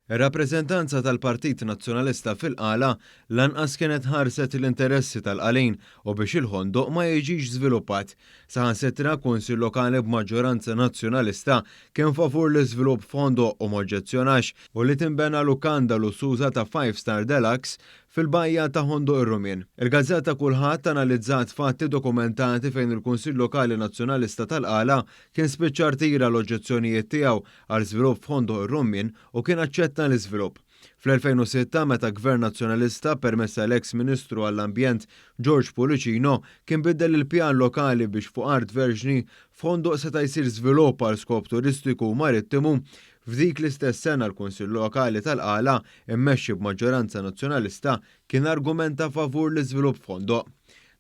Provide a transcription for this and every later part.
Ir-rappreżentanza tal-Partit Nazzjonalista fil-Qala lanqas kienet ħarset l-interessi tal-Qalin u biex il-Ħondoq ma jiġix żviluppat. Saħansitra Kunsill Lokali b'maġġoranza Nazzjonalista kien favur l-iżvilupp f'Ħondoq u m'oġġezzjonax u li tinbena lukanda lussuża ta' five star deluxe fil-bajja ta' Ħondoq ir-Rumien. Il-gazzetta Kulħadd analizzat fatti dokumentati fejn il-Kunsill Lokali Nazzjonalista tal-Qala kien spiċċa rtira l-oġġezzjonijiet tiegħu għal żvilupp f'Ħondoq ir-Rummien u kien aċċetta l-iżvilupp. Fl-2006 meta Gvern Nazzjonalista permezz tal-eks Ministru għall-Ambjent George Pullicino kien biddel il-pjan lokali biex fuq art verġni f'Ħondoq seta' jsir żvilupp għal skop turistiku u marittimu, F'dik l-istess sena l-Kunsill Lokali tal-Qala, immexxi b'maġġoranza Nazzjonalista, kien argumenta favur l-iżvilupp f'Ħondoq.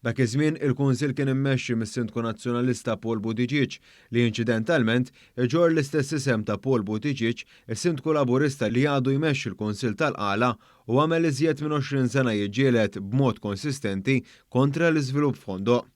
Dak iż-żmien il-Kunsill kien immexxi mis-Sindku Nazzjonalista Paul Buttigieg, li inċidentalment iġorr l-istess isem ta' Paul Buttigieg, is-Sindku Laburista li għadu jmexxi l-Kunsill tal-Qala u għamel iżjed minn 20 sena jiġġieled b'mod konsistenti kontra l-iżvilupp f'Ħondoq.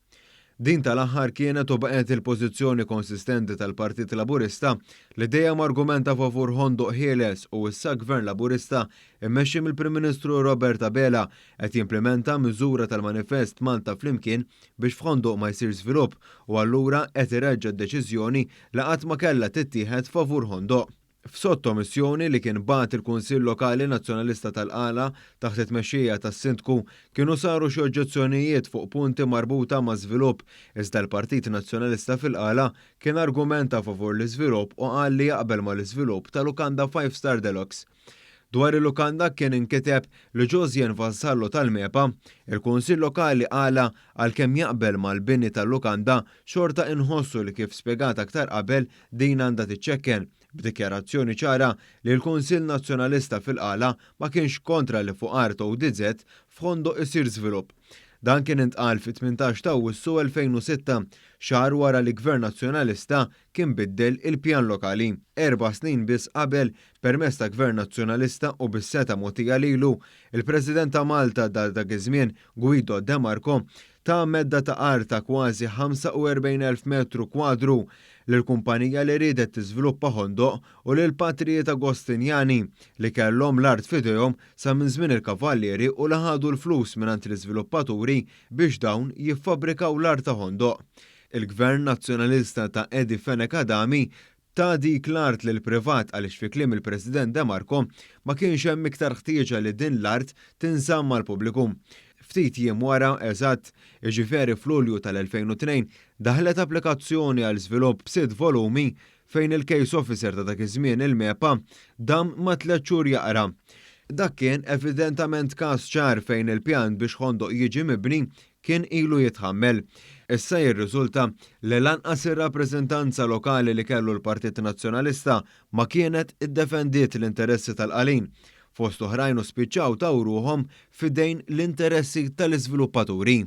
Din tal-aħħar kienet u baqgħet il-pożizzjoni konsistenti tal-Partit Laburista li dejjem argumenta favur Ħondoq ħieles u issa Gvern Laburista mmexxi mill-Prim Ministru Robert Abela qed jimplimenta miżura tal-manifest Malta Flimkien biex f'Ħondoq ma jsirx żvilupp u allura qed ireġġa' d-deċiżjoni li qatt ma kellha tittieħed favur Ħondoq. F'sottomissjoni li kien bagħat il-Kunsill Lokali Nazzjonalista tal-Qala taħt it-tmexxija tas-Sindku kienu saru xi oġġezzjonijiet fuq punti marbuta ma' żvilupp iżda l-Partit Nazzjonalista fil-Qala kien argumenta favur l-iżvilupp u qal li jaqbel mal-iżvilupp ta' lukanda five star deluxe. Dwar il-lukanda kien inkiteb li Josiane Vassallo tal-MEPA, il-Kunsill Lokali Qala għalkemm jaqbel mal-bini tal-lukanda xorta inħossu li kif spjegat aktar qabel din għandha tiċċekken, b'dikjarazzjoni ċara li l-Kunsill Nazzjonalista fil-Qala ma kienx kontra li fuq art ODZ f'Ħondoq isir żvilupp. Dan kien intqal fit-18 ta' Awwissu 2006, xahar wara li Gvern Nazzjonalista kien biddel il-pjan lokali. Erba' snin biss qabel, permezz ta' Gvern Nazzjonalista u bis-setgħa mogħtija lilu, il-President ta' Malta ta' dak iż-żmien, Guido de Marco, ta medda ta' art ta' kważi 45,000 metru kwadru lil kumpanija li riedet tiżviluppa Ħondoq u lil patrijiet Agostinjani li kellhom l-art f'idejhom sa minn żmien il-Kavallieri u li ħadu l-flus mingħand l-iżviluppaturi biex dawn jiffabbrikaw l-art ta' Ħondoq. Il-Gvern Nazzjonalista ta' Eddie Fenech Adami ta dik l-art lill-privat għaliex fi kliem il-President De Marco ma kienx hemm iktar ħtieġa li din l-art tinżamm għall-pubbliku. Ftit jiem wara, eżatt, jiġifieri f'Lulju tal-2002, daħlet applikazzjoni għal żvilupp b'sitt volumi fejn il-case officer ta' dak iż-żmien il-MEPA dam ma' tlett xhur jaqra. Dak kien evidentament każ ċar fejn il-pjan biex Ħondoq jiġi mibni kien ilu jitħammel. Issa jirriżulta li lanqas ir-rappreżentanza lokali li kellu l-Partit Nazzjonalista ma kienet iddefendiet l-interessi tal-Qalin, fost oħrajn u spiċċaw taw ruħhom f'idejn l-interessi tal-iżviluppaturi.